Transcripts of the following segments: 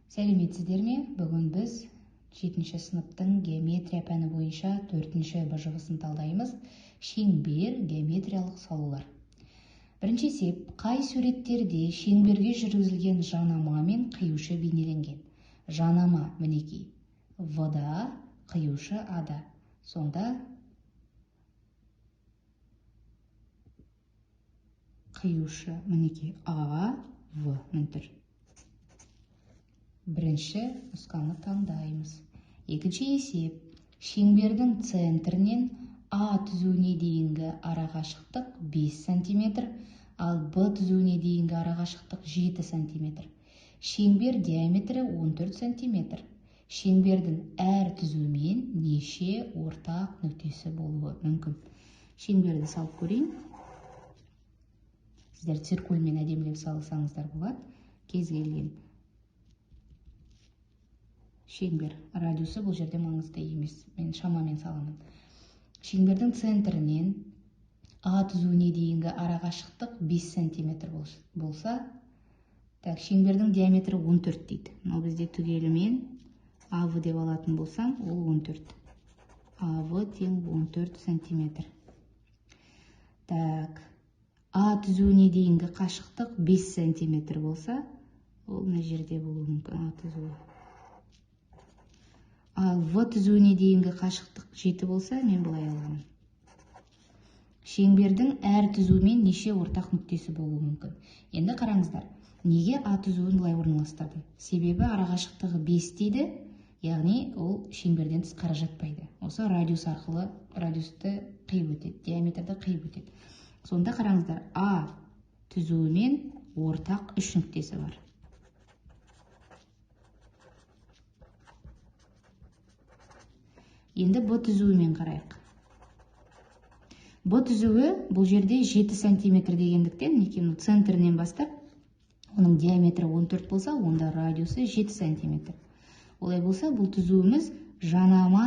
Сәлеметсіздер ме? Бүгін біз 7-ші сыныптың геометрия пәні бойынша 4-ші БЖВ-сын талдаймыз. Шеңбер, геометриялық салулар. Бірінші есеп, қай суреттерде шеңберге жүргізілген жанама мен қиюшы бейнеленген? Жанама мінекей В-да, қиюшы А-да. Сонда қиюшы мінекей А, В міне тұр. Бірінші нұсқаны таңдаймыз. Екінші есеп, шеңбердің центрінен А түзуіне дейінгі арақашықтық 5 см, ал Б түзуіне дейінгі арақашықтық 7 см. Шеңбер диаметрі 14 см. Шеңбердің әр түзуімен неше ортақ нүктесі болуы мүмкін? Шеңберді салып көрейін. Сіздер циркульмен әдемілеп салсаңыздар болады. Кез келген шеңбер радиусы бұл жерде маңызды емес, мен шамамен саламын. Шеңбердің центрінен А түзуіне дейінгі арақашықтық 5 см болса, так, шеңбердің диаметрі 14 дейді. Мынау бізде түгелімен АВ деп алатын болсам, ол 14. АВ тең 14 см. Так, А түзуіне дейінгі қашықтық 5 см болса, ол мына жерде болуы мүмкін, А түзуі. Ал В түзуіне дейінгі қашықтық 7 болса, мен былай аламын. Шеңбердің әр түзуімен неше ортақ нүктесі болуы мүмкін? Енді қараңыздар, неге А түзуін былай орналастырдым? Себебі арақашықтығы 5 дейді, яғни ол шеңберден тыс қара жатпайды. Осы радиус арқылы радиусты қиып өтеді, диаметрді қиып өтеді. Сонда қараңыздар, А түзуімен ортақ 3 нүктесі бар. Енді Б түзуімен қарайық. Б түзуі бұл жерде 7 см дегендіктен, мінекей мынау центрінен бастап, оның диаметрі 14 болса, онда радиусы 7 см. Олай болса, бұл түзуіміз жанама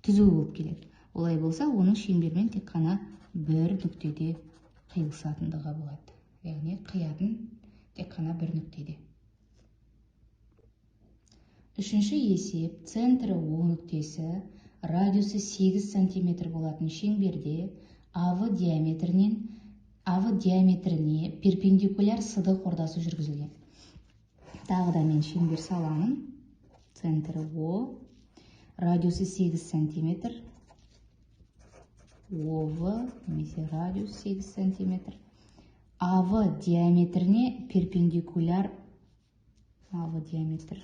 түзу болып келеді. Олай болса, оның шеңбермен тек қана бір нүктеде қиылысатындығы болады. Яғни қиятын тек қана бір нүктеде. Үшінші есеп, центрі О нүктесі, радиусы 8 см болатын шеңберде АВ диаметріне перпендикуляр СД қордасы жүргізілген. Тағы да мен шеңбер саламын. Центрі О, радиусы 8 см, ОВ немесе радиус 8 см. АВ диаметріне перпендикуляр, АВ диаметр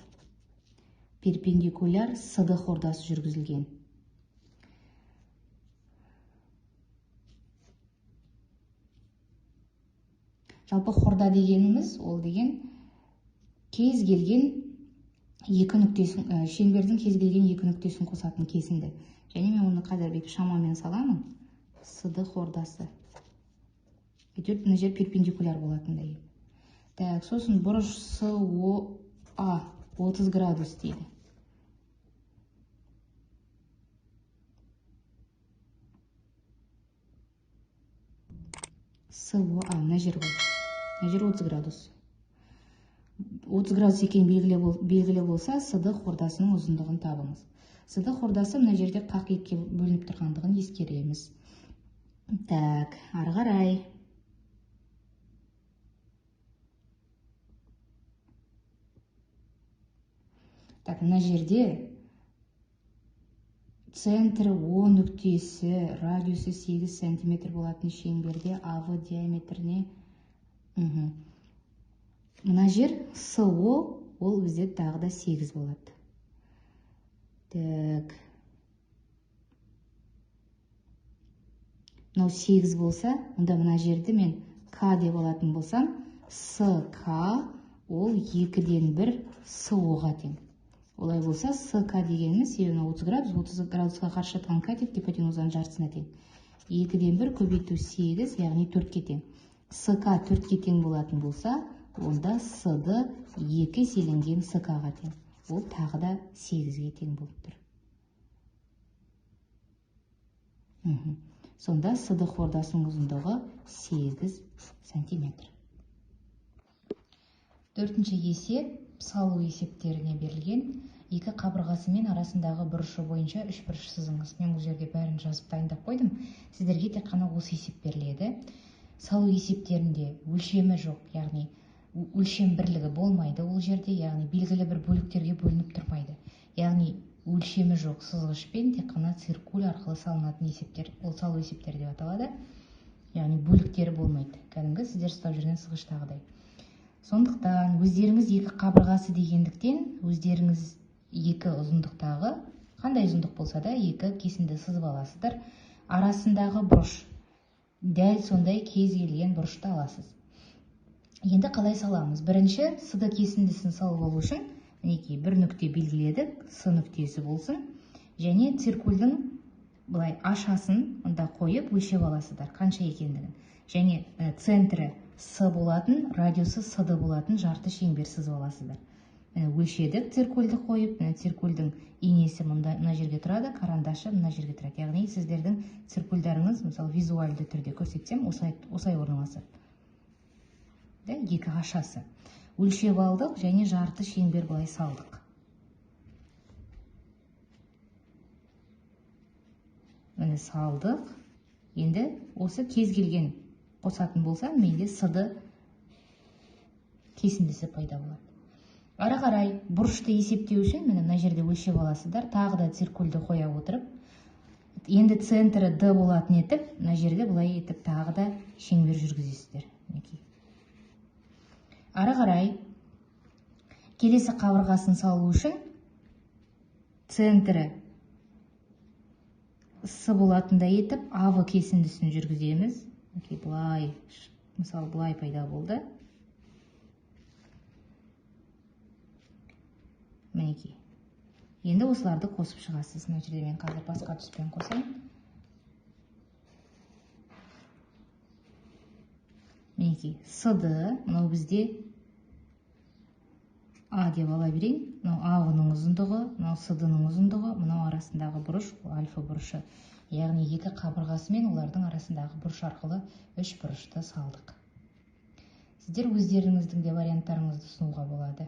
перпендикуляр СД қордасы жүргізілген. Жалпы хорда дегеніміз, ол деген кез келген екі нүктесін, шеңбердің кез келген екі нүктесін қосатын кесінді. Және мен оны қазір бүйтіп шамамен саламын. СД хордасы. Әйтеуір мына жер перпендикуляр болатындай. Так, сосын бұрыш СОА 30 градус дейді. СОА, мына жер ғой. Мына жер 30 градус. 30 градус екені белгілі болса, СД хордасының ұзындығын табыңыз. СД хордасы мына жерде қақ екіге бөлініп тұрғандығын ескереміз. Так, ары қарай. Так, мына жерде центрі О нүктесі, радиусы 8 см болатын шеңберде АВ диаметріне, мына жер СО, ол бізде тағы да 8 болады. Так. Мынау 8 болса, онда мына жерді мен К деп алатын болсам, СК ол 2-ден 1 СО-ға тең. Олай болса, СК дегеніміз, себебі мынау 30 градус, 30 градусқа қарсы жатқан катет гипотенузаның жартысына тең. 2-ден 1 көбейту 8, яғни 4-ке тең. СК 4-ке тең болатын болса, онда СД 2 еселенген СК-ға тең. Ол тағы да 8-ге тең болып тұр. Сонда СД хордасының ұзындығы 8 сантиметр. Төртінші есеп, Салу есептеріне берілген екі қабырғасы мен арасындағы бұрышы бойынша үш бұрыш сызыңыз. Мен бұл жерде бәрін жазып дайындап қойдым. Сіздерге тек қана осы есеп беріледі. Салу есептерінде өлшемі жоқ, яғни өлшем бірлігі болмайды ол жерде, яғни белгілі бір бөліктерге бөлініп тұрмайды. Яғни өлшемі жоқ сызғышпен тек қана циркуль арқылы салынатын есептер, ол салу есептері деп аталады. Яғни бөліктері болмайды. Кәдімгі сіздер ұстап жүрген сызғыштағыдай. Сондықтан өздеріңіз екі қабырғасы дегендіктен өздеріңіз екі ұзындықтағы, қандай ұзындық болса да екі кесінді сызып аласыздар. Арасындағы бұрыш дәл сондай кез келген бұрышты аласыз. Енді қалай саламыз? Бірінші СД кесіндісін салып алу үшін мінекей бір нүкте белгіледік, С нүктесі болсын. Және циркульдің былай ашасын мында қойып өлшеп аласыздар қанша екендігін. Және центрі С болатын, радиусы СД болатын жарты шеңбер сызып аласыздар. Міне өлшедік циркульді қойып, міне циркульдің инесі мына жерге тұрады, карандашы мына жерге тұрады. Яғни сіздердің циркульдарыңыз, мысалы, визуальды түрде көрсетсем, осылай орналасады. Да, екі ашасы. Өлшеп алдық және жарты шеңбер былай салдық. Міне салдық. Енді осы кез келген қосатын болсам, менде СД кесіндісі пайда болады. Ары қарай бұрышты есептеу үшін міне мына жерде өлшеп аласыздар, тағы да циркульді қоя отырып, енді центрі Д болатын етіп, мына жерде былай етіп тағы да шеңбер жүргізесіздер. Мінекей. Ары қарай келесі қабырғасын салу үшін центрі С болатындай етіп АВ кесіндісін жүргіземіз. Мінекей, былай, мысалы, былай пайда болды. Мінекей. Енді осыларды қосып шығасыз. Мына жерде мен қазір басқа түспен қосайын. Мінекей, СД, мынау бізде А деп ала берейін. Мынау АВ-ның ұзындығы, мынау СД-ның ұзындығы, мынау арасындағы бұрыш, ол альфа бұрышы. Яғни екі қабырғасы мен олардың арасындағы бұрыш арқылы үш бұрышты салдық. Сіздер өздеріңіздің де варианттарыңызды ұсынуға болады.